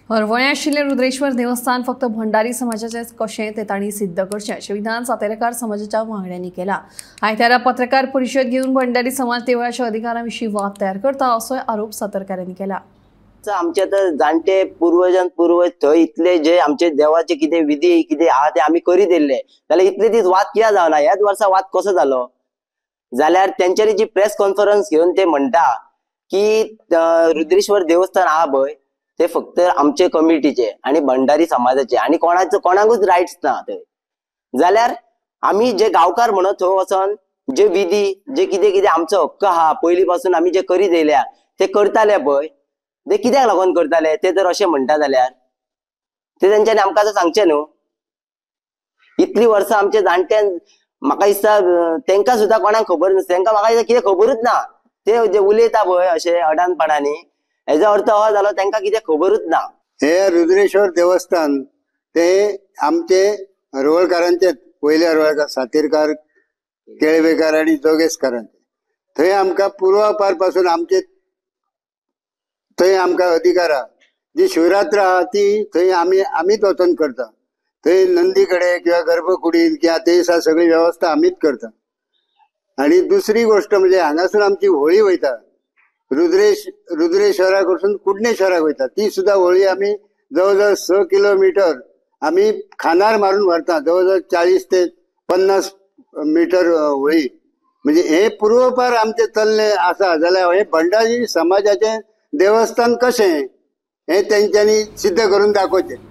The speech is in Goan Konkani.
हरवळ्यां आशिल्लें रुद्रेश्वर देवस्थान फक्त भंडारी समाजाचें कशें तें तांणी सिद्ध करचें अशें विधान सातारेकार समाजाच्या वांगड्यांनी केलां. आयतारा पत्रकार परिशद घेवन भंडारी समाज देवळाच्या अधिकारां विशीं वाद तयार करता असोय आरोप सातारकारांनी केला. आमचे तर जाणटे पूर्वजान पूर्वज थंय इतले जे आमचे देवाचे कितें विधी कितें आहा ते आमी करीत येयल्ले जाल्यार इतले दीस वाद कित्याक जावना? ह्याच वर्सा वाद कसो जालो? जाल्यार तेंच्यांनी जी प्रेस कॉन्फरन्स घेवन ते म्हणटा की रुद्रेश्वर देवस्थान आहा पळय ते फक्त आमचे कमिटीचे आणि भंडारी समाजाचे आणि कोणाचो कोणाकूच रायट्स ना थंय. जाल्यार आमी जे गांवकार म्हणत थंय वचोन जे विधी जे कितें कितें आमचो हक्क आहा पयलीं पासून आमी जे करीत येयल्या ते करताले पळय ते कित्याक लागून करताले ते जर अशें म्हणटा जाल्यार ते तेंच्यांनी आमकां सांगचें न्हू. इतली वर्सां आमचे जाणट्यान म्हाका दिसता तेंकां सुद्दां कोणाक खबर नासता, तेंकां म्हाका दिसता कितें खबरूच ना. ते जे उलयता पळय अशें अडाणपणांनी हेजो अर्थ हो जालो तेंकां कितें खबरूच ना. हे रुद्रेश्वर देवस्थान ते आमचे हरवळकारांचे वयले हरवळकार सातीरकार केळवेकार आनी जोगेशकारांचे थंय आमकां पुर्वापार पासून आमचे थंय आमकां अधिकार आहा. जी शिवरात्र आहा ती थंय आमी आमीच वचोन करता. थंय नंदी कडेन किंवा गर्भकुडीन किंवा ते दिसा सगळी वेवस्था आमीच करता. आनी दुसरी गोष्ट म्हणजे हांगासून आमची होळी वयता रुद्रेश्वरा कडसून कुडणेश्वराक वयता ती सुद्दां होळी आमी जवळ जवळ 6 किलोमिटर आमी खांदार मारून व्हरता. जवळ जवळ 40 ते 50 मिटर होळी. म्हणजे हे पुर्वपार आमचे चल्ले आसा जाल्यार हे भंडारी समाजाचे देवस्थान कशें हें तेंच्यांनी सिद्ध करून दाखोवचें.